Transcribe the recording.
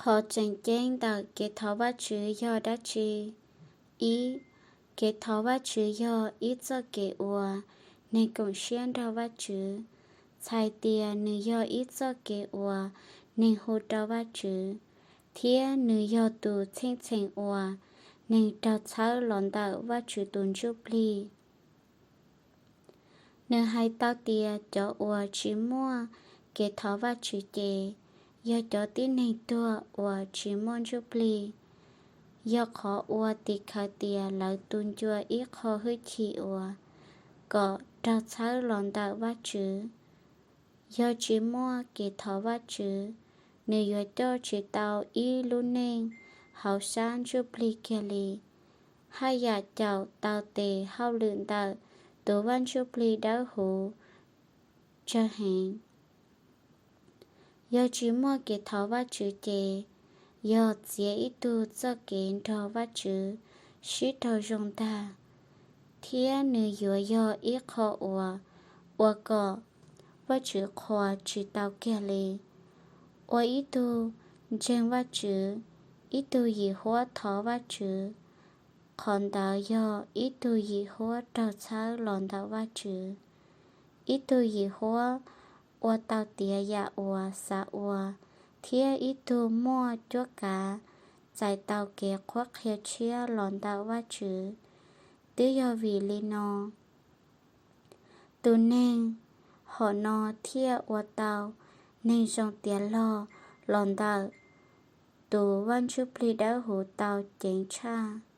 Qhov tseem ceeb ntawm kev thov Vajtswv yog dab tsi? Ib, kev thov Vajtswv yog ib txoj kev uas neeg koom siab nrog Vajtswv, txhais tias nws yog ib txoj kev uas neeg hu rau Vajtswv, thiab nws yog tus txheej txheem uas neeg raug txhawb los ntawm Vajtswv tus ntsuj plig. Nws hais tau tias cov uas tsis muaj kev thov Vajtswv ces yog cov tib neeg tuag uas tsis muaj ntsuj plig, yog qhov ua tim khawv tias lawv tu ncua ib qho hwj chim uas kom raug txhawb los ntawm Vajtswv. Yog tsis muaj kev thov Vajtswv, nws yuav coj tsis tau ib lub neej hauv sab ntsuj plig kiag li, haj yam caum tau tes hauj lwm ntawm tus Vaj Ntsuj Plig Dawb Huv tsawg heev. Yog tsis muaj kev thov Vajtswv ces yog txiav ib tug txoj kev nrog Vajtswv sib raug zoo ntag, thiab nws yuav yog ib qho uas ua kom Vajtswv qhuas tsis tau kiag li. Ua ib tug ntseeg Vajtswv, ib tug yim huab thov Vajtswv, qhov ntawd yog ib tug yim huab raug txhawb los ntawm Vajtswv, ib tug yim huab ua tau tiav yam uas xav ua, thiab ib tug muaj cuab kav txais tau kev qhuab qhia tshiab los ntawm Vajtswv. Twb yog vim li no, tus neeg hom no thiaj ua tau neeg zoo tiav log los ntawm tus Vaj Ntsuj Plig Dawb Huv tau ceev tshaj.